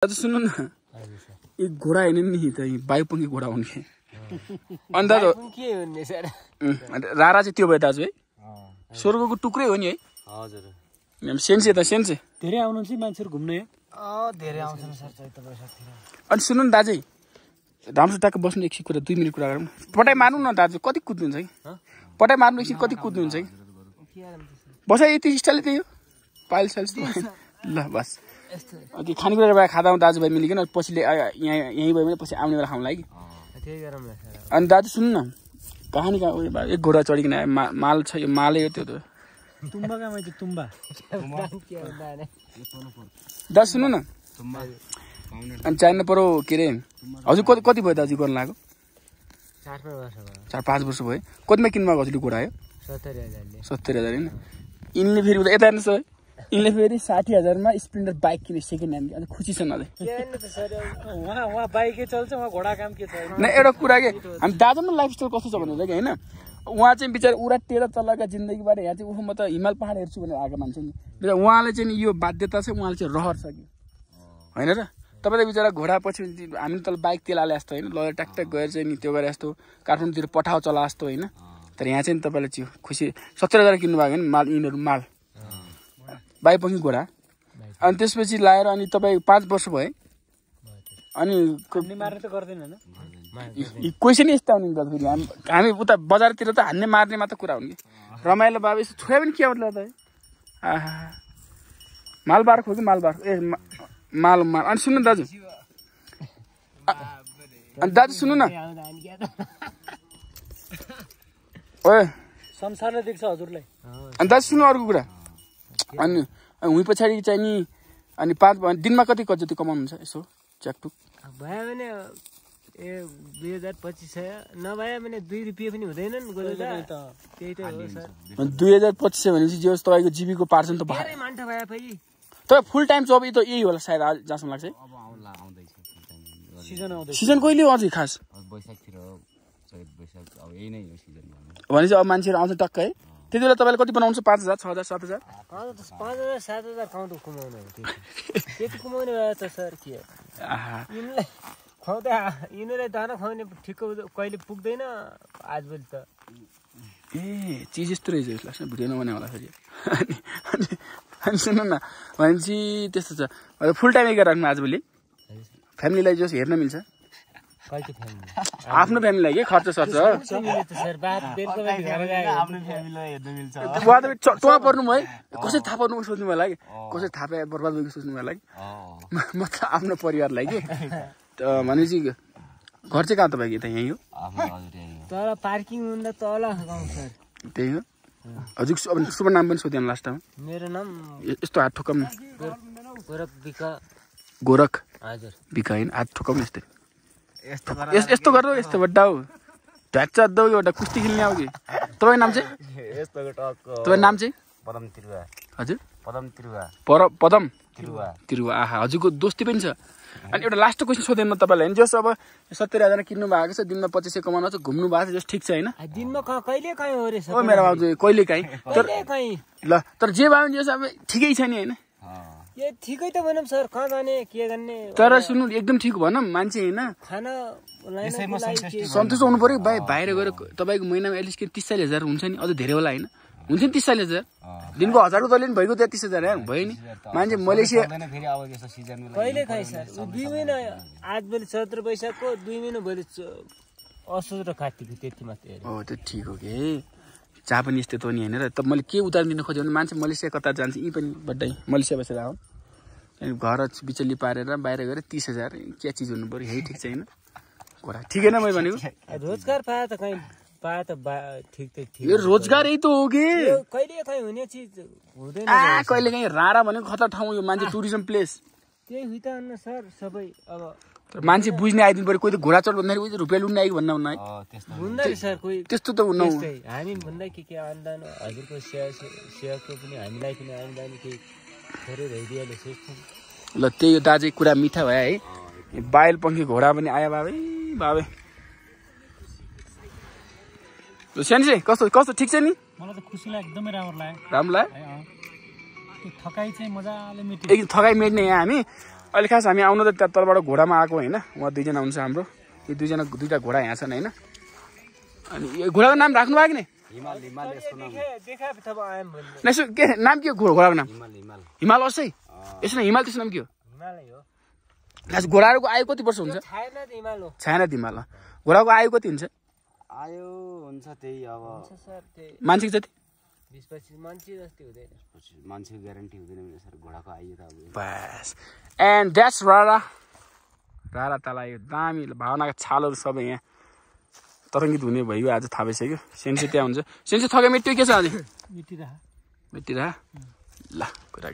दाजु सुन्नु न यो घोडा हैन नि त बायुपंखी घोडा हुन् के अनि दाजु के हुने सर रारा चाहिँ त्यो भयो दाजु है स्वर्गको टुक्रै हो नि है हजुर सेन्से त सेन्से धेरै आउनुहुन्छ मान्छेहरु घुम्न धेरै आउँछन् सर चैत वैशाखतिर अनि सुन्नु न दाजु राम्रो टाक्क बस्नु एकछिन कुरा 2 मिनेट कुरा गरौँ पटाइ मार्नु न दाजु कति कुद्नुहुन्छ कि पटाइ मार्नु एकछिन कति कुद्नुहुन्छ कि बस यति स्टाइल त्यही हो पाइल साइल्स ल बस ओके खानेकुरा खाँदा दाजुभाइ मिलिकन पछिले यहीँ भयो भने पछि आउने बेला खाउँला कि त्यही गरौँ न सर अनि दाजु सुन्नु न कहानी कहाँ एक घोडा चढिकन आयो माल छ यो मालै हो त्यो त तुम्बा कहाँ मैले तुम्बा दाजु सुन्नु न अनि चाहिनु पर्यो के अरे हजुर कति कति भयो दाजु गर्नु लाग्यो 4-5 वर्ष भयो कतिमा किन्नुभएको हजुरले घोडा आयो 70,000 होइन यिनले फेरि उता यता हेर्नुहोस् है यिनले फेरि 60,000 मा स्प्लेन्डर बाइक किने सेकेन्ड ह्यान्ड अनि खुसी छन् अझै वहाँ बाइकै चल्छ वहाँ घोडा काम के छ न एउटा कुरा के हामी दाजुको लाइफस्टाइल कस्तो छ भन्नु कि हैन उहाँ चाहिँ बिचार उरा टेढा तलका जिन्दगीबाट यहाँ चाहिँ उफो म त हिमाल पहाड हेर्छु भनेर आएको मान्छे नि बिचार उहाँले चाहिँ यो बाध्यता छ उहाँले चाहिँ रहर छ कि हैन र तपाईले बिचारा घोडा पछि हामी तल बाइक तेल हाले जस्तो हैन लगेर ट्याकट्याक गएर चाहिँ नि त्यो गरे जस्तो काठमाडौँतिर पठाउ चला जस्तो हैन तर यहाँ चाहिँ तपाईले चाहिँ खुसी 70,000 किन्नु भएको हैन माल यिनीहरु माल बाइपंखी घोडा अनि त्यसपछि लाएर अनि तपाई 5 वर्ष भए अनि मार्ने त गर्दैन हैन क्वेशन यस्तो आउने त फेरि हामी उता बजारतिर त हान्ने मार्ने मात्र कुरा हुन् कि रमाइलो बाबे छोरा पनि के मतलब त आहा मालबार खो कि मालबार ए माल अनि सुन्नु दाजु अनि दाजु सुन्नु न ओए संसारले देख्छ हजुरलाई अनि दाजु सुन्नु अर्को कुरा अनि हुँ पछाडि चाहिँ नि अनि 5 दिनमा कति जति कमाउनुहुन्छ यसो च्याकटुक भयो भने ए 2025 नभए भने 2 रुपैयाँ पनि हुँदैनन् त्यही त हो सर 2025 भनेपछि जे होस् तपाईको जीविको पार्छन् त धेरै मान्छे भए फेरि तपाईँ फुल टाइम जब त यही होला सायद जहाँसम्म लाग्छ अब आउला आउँदैछ सिजन आउँदै सिजन कहिले हो अझै खास वैशाखतिर हो चैत वैशाख अब यही नै हो सिजन भनेपछि अब मान्छेहरू आउँछ टक्क है त्यति बेला तपाईँले कति बनाउनुहुन्छ 5,000 6,000 7,000 5,000 7,000 काउन्ट कमाउनु हो त्यति कमाउने भए त सर के यिनीलाई खुवाउँदा यिनीलाई दाना खुवाउने ठिक कहिले पुग्दैन आजभोलि त ए चिज यस्तो रहेछ लास्टमा भिडियो नबनाए होला फेरि अनि सुन्नु न भनेपछि त्यस्तो छ फुल टाइम एकै राख्नु आजभोलि फ्यामिलीलाई जस हेर्न मिल्छ आफ्नो फ्यामिलीलाई के खर्च सर्छ टुवा पर्नु भयो कसरी थाहा पर्नु सोच्नु भयो कि कसरी थाहा पाए बर्बाद भएको सोच्नु भयो कि म त आफ्नो परिवारलाई कि भनेपछि घर चाहिँ कहाँ तपाईँको यता यहीँ हो तल पार्किङ हुँदा तल गाउँ सर त्यही हो हजुर अब शुभ नाम पनि सोध्यान लास्ट टाइम मेरो नाम यस्तो हात ठोकम गोरख बिका गोरख हजुर बिका हैन हात ठोकम यस्तै यस्तो गर्नु यस्तो बड्डा हो ढ्याच्च दौ एउटा कुस्ती खेल्ने आउ कि तपाईको नाम चाहिँ यस्तो टक तपाईको नाम चाहिँ पदम तिरुवा हजुर पदम तिरुवा पदम तिरुवा आहा हजुरको दोस्ती पनि छ अनि एउटा लास्ट क्वेशन सोधेन म तपाईलाई हैन जस अब 70,000 किन्नु भएको छ दिनमा 2500 कमाउनु छ घुम्नु भएको छ जस ठीक छ हैन दिनमा कहिले काहीँ हो रे ओ मेरो बाबु कहिले काहीँ ल तर जे भयो नि जस अब ठिकै छ नि हैन ए ठिकै त भनम सर कहाँ जाने के गर्ने तर सुन्नु एकदम ठीक भनम मान्छे हैन खाना सन्तुष्ट हुनु पर्यो बाहिर गएर तपाईको महिनामा एटलिस्ट 30,000 हुन्छ नि अझ धेरै होला हैन हुन्छ नि 30,000 दिनको 1000 रुपैयाँ नि भइगयो त्यहाँ 30,000 भयो नि मान्छे मलेसिया फेरि अब यस्तो सिजनमा कहिले खाइ सर 2 महिना आज भोलि 17 वैशाखको 2 महिना भोलि असोज र कार्तिक त्यति मात्रै हो त्यो ठीक हो के जहाँ पनि यस्तो त नि हैन र त मैले के उदाहरण दिन खोजेँ भने मान्छे मलेसिया कता जान्छ यी पनि बड्डै मलेसिया बसेर आऊ अनि घर बिचली पारेर बाहिर गएर 30,000 के चिज हुनु पर्यो यही ठीक छैन कुरा ठीक हैन मैले भनेको रोजगार पाए त कहीं पाए त ठीक त ठीक यो रोजगार यही त हो के कहिले काहीँ हुने चिज हुँदैन कहिले काहीँ रारा भनेको खतरा ठाउँ यो मान्छे टुरिज्म प्लेस त्यही हुइ त न सर सबै अब मान्छे बुझ्ने आइदिनु पर्यो कोही त घोडा चढ भन्दाखेरि कोही त रुपियाँ लुट्ने आइक भन्नु है हुँदैन सर कोही त्यस्तो त हुनु हामी भन्दा के आम्दानी हजुरको सेवाको पनि हामीलाई पनि आम्दानी केही थोरै भइदिएले सोच्छौँ ल त्यही हो दाजु कुरा मिठा भयो है बाइल पंखी घोडा पनि आयो बाबे ल सेन्से कस्तो कस्तो ठीक छ नि मलाई त खुसी लाग्यो एकदमै राम्रो लाग्यो राम्रो लाग्यो थकाइ चाहिँ मजाले मेट्यो एकदम थकाइ मेट्ने यहाँ हामी अहिले खास हामी आउनु त त्यहाँ तलबाट घोडामा आएको होइन उहाँ दुईजना हुन्छ हाम्रो यो दुईटा घोडा यहाँ छन् होइन अनि यो घोडाको नाम राख्नु भएको नि यसो के नाम के हो घोडाको नाम हिमाल असै यसो न हिमाल त्यसको नाम के हो घोडाहरूको आयु कति वर्ष हुन्छ छायानाथ हिमाल घोडाको आयु कति हुन्छ आयो हुन्छ त्यही अब मान्छेको जति मान्छेको ग्यारेन्टी हुँदैन सर घोडाको आयु त अब बस एन्ड द्याट्स रारा तला यो दामी भावनाका छालहरू सबै यहाँ तरङ्गित हुने भयो आज थाहा भइसक्यो सेन्सी त्यहाँ हुन्छ सेन्सी थके मिट्टी के छ अझै मिटिरहा ल कुरा